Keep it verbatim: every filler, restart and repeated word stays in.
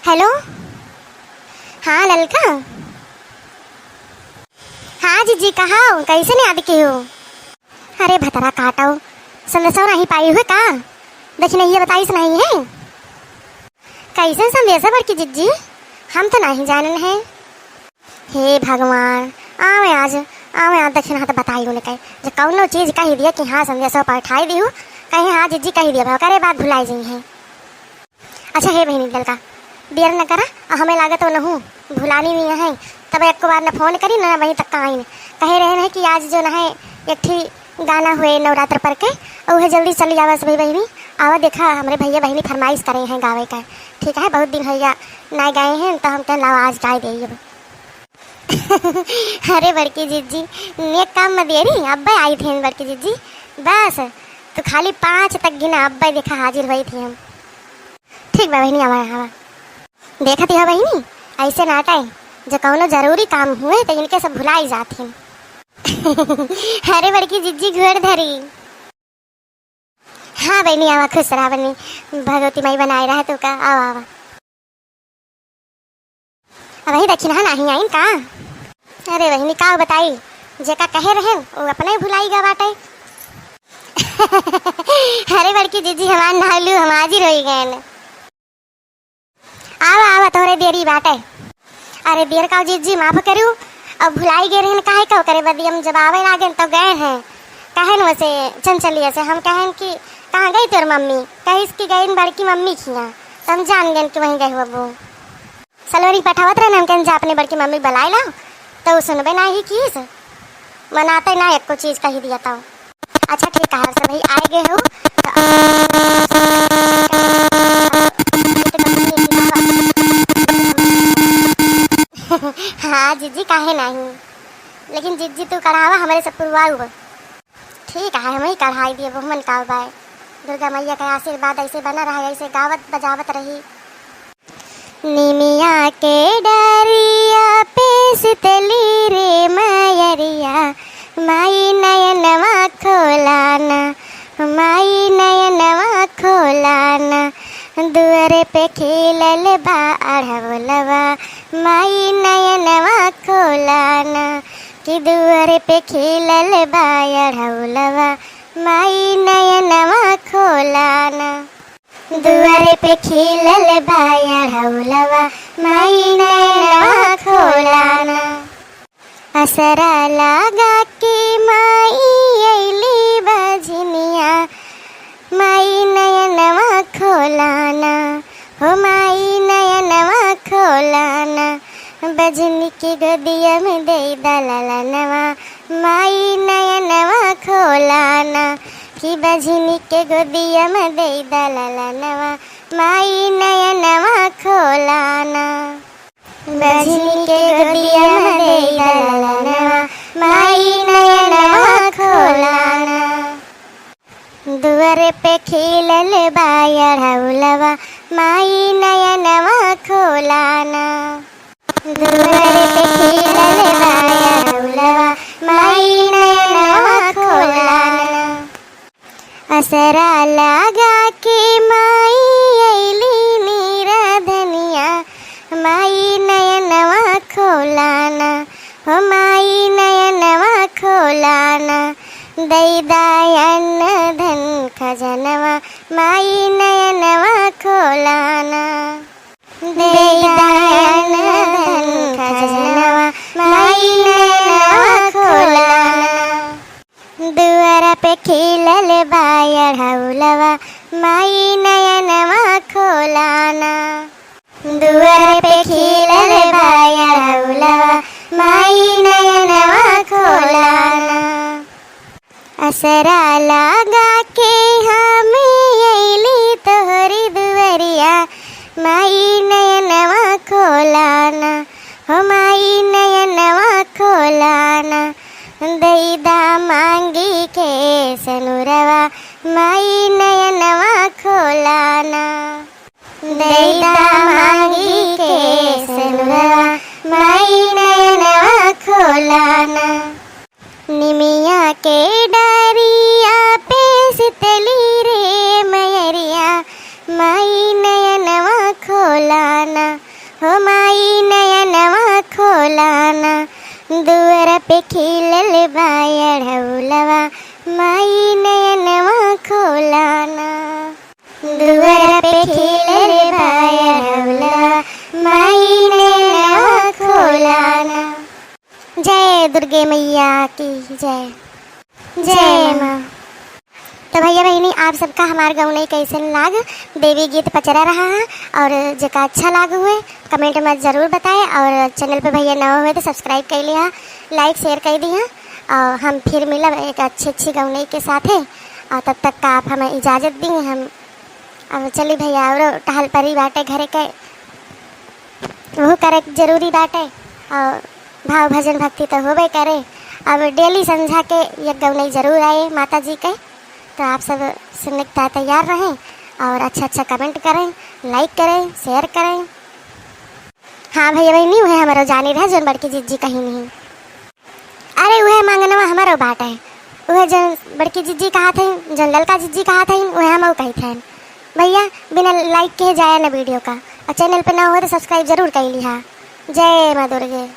हेलो, हाँ ललका। हाँ जीजी, कहा हो, कैसे नहीं याद की हो? अरे भतरा काटो, संदेशो नहीं पाई हुए का? दक्षिणैया बताइस नहीं है? कैसे संदेश है बड़की जीजी, हम तो नहीं जानन है। हे भगवान, आवे आज, आवे आज दक्षिणा तो बताई उनके, जो कौनो चीज कही दिया कि हाँ संदेशो पठाई दिहु, कहीं हाँ जीजी कही दिया, ओकरे बाद भुलाई जाई है। अच्छा हे बहिनी ललका, देर न करा, आ हमें लागत हो नहू भुलानी नहीं है, तब एको बार न फोन करी न वहीं तक का आइन। कहे रहे हैं कि आज जो न है एक ठी गाना हुए नवरात्र पर के, और वह जल्दी चली आवा सभी बहिनी, आवा देखा हमरे भैया बहिनी फरमाइश करे हैं गावे का, ठीक है, बहुत दिन भैया ना गाए हैं तो हम कहें लावा आज गाए दे अब। अरे बड़की जीजी, नेक काम में देरी, अब्बे आई थे बड़की जीजी, बस तू खाली पाँच तक गिना, अब्बे देखा हाजिर हुई थी हम। ठीक बा बहिनी, आवा, आवा। देखत ही हो बहिनी, ऐसे नाटक जो कौनो जरूरी काम हुए तो इनके सब भुलाई जात हैं। अरे बड़की जिज्जी घोड़ धरी। हाँ बहिनी, आवा, खुश रहा बहिनी, भगवती माई बनाए रहे तू का, आवा, आवा। अब वही दक्षिणा नाही आइन का? अरे बहिनी, का बताई, जेका कहे रहन, वो अपने भुलाई गा बाटे। अरे बड़की जिज्जी, हमार नहलू, हम हाजिर होई गए। आवा, आवा, तोहरे देरी बाटे। अरे देर का जिज्जी, माफ करू, अब भुलाई गए रहन, काहे का ओकरे बदी हम जब आवे लागे तो गए हैं। कहन वैसे चंचलिया से, हम कहन कि कहाँ गई तोर मम्मी? कहिस कि गई बड़की मम्मी खिया, तो हम जान गए कि वहीं गए हुआ वो। सलोरी पठावत रहे, हम कहन जा अपने बड़की मम्मी बुलाई लाओ, तो वो सुनबे नाही कीस, मनाते ना एको चीज कही दिया तो। अच्छा ठीक है, सब भाई आए गए हो तो हाँ जिज्जी, काहे नाही, लेकिन जिज्जी तू कढ़ावा, हमरे सब पुरवाऊ। ठीक है, हम ही कढ़ाई दिए, बहुमन का बाय। दुर्गा मैया का आशीर्वाद ऐसे बना रहे, ऐसे गावत बजावत रही। निमिया के डरिया पे शीतली रे मयरिया, माई नयनवा खोलाना, माई नयनवा खोलाना, दुआरे पे खिलल बा अढ़ौलवा, माई नयनवा खोलाना, कि दुआरे पे खिलल बा अढ़ौलवा, माई नयनवा खोलाना। दुआरे पे खिलल बा अढ़ौलवा, माई नयनवा खोलाना। असरा लगा के माई अइली बजनिया, माई नयनवा खोलाना, हो माई नयनवा खोलाना। बजनी के गोदिया में दे दा ललनवा, माई नयनवा खोलाना, कि बजनी के गोदिया में दे दा ललनवा, माई नयनवा खोलाना। बजनी के गोदिया में दे दा ललनवा, माई नयनवा खोलाना। दुआर पे खिलल बा अढ़ौलवा, माई नयनवा खोलाना। दुआर पे खिलल बा अढ़ौलवा, माई नयनवा खोलाना। असरा लगा के माई अइली निराधनिया, माई नयनवा खोलाना, हो माई नयनवा खोलाना। दे दा अन्न धन खजनवा, माई नयनवा खोलाना। दे दा अन्न धन खजनवा, माई नयनवा खोलाना। दुआरा पे खिलल बा अढ़ौलवा, माई नयनवा खोलाना। दुआरा पे खिलल बा अढ़ौलवा, माई नयनवा खोलाना। असरा लगा के हम अइली तोहरी दुआरिया, माई नयनवा खोलाना, हो माई नयनवा खोलाना। दे दा मांगी के सेनुरवा, माई नयनवा खोलाना। दे दा मांगी के सेनुरवा, माई नयनवा खोलाना। निमिया के डरिया पे शीतली रे मयरिया, माई नयनवा खोलाना। हो माई नयनवा खोलाना, दुअर पे खिलल बा अढ़ौलवा, माई नयनवा खोलाना, दुअर पे खिलल बा अढ़ौलवा, माई नयनवा खोलाना। जय दुर्गे मैया की जय। जय माँ। तो भैया बहिनी, आप सबका हमार गौनई कैसन लाग? देवी गीत पचरा रहा है, और जेका अच्छा लाग हुए comment में जरूर बताए, और channel पे भैया नवा हुए तो subscribe कर लिया, like share कर दिया, और हम फिर मिलब एक अच्छी अच्छी गौनई के साथे। और तब तक का आप हमें इजाजत दी। हम अब चली भैया, और टहल परी बाटे घरे के, वहू करे के जरूरी बाटे, और भाव भजन भक्ति तो होबे करे। अब daily संझा के एक गौनई जरूर आए माता जी के, तो आप सब सुनने के तैयार रहें और अच्छा अच्छा comment करें, like करें, share करें। हाँ भैया बहिनी, उहे हमारो जानी रहे जौन बड़की जिज्जी कही नहीं। अरे उहे मांगनवा हमारो बाटे, उहे जौन बड़की जिज्जी कहा थी, जौन ललका जिज्जी कहा थी, उहे हम कही थे। भैया बिना like के जाए ना video का, और channel पे ना हो तो subscribe जरूर कर लिहा। जय माँ दुर्गे।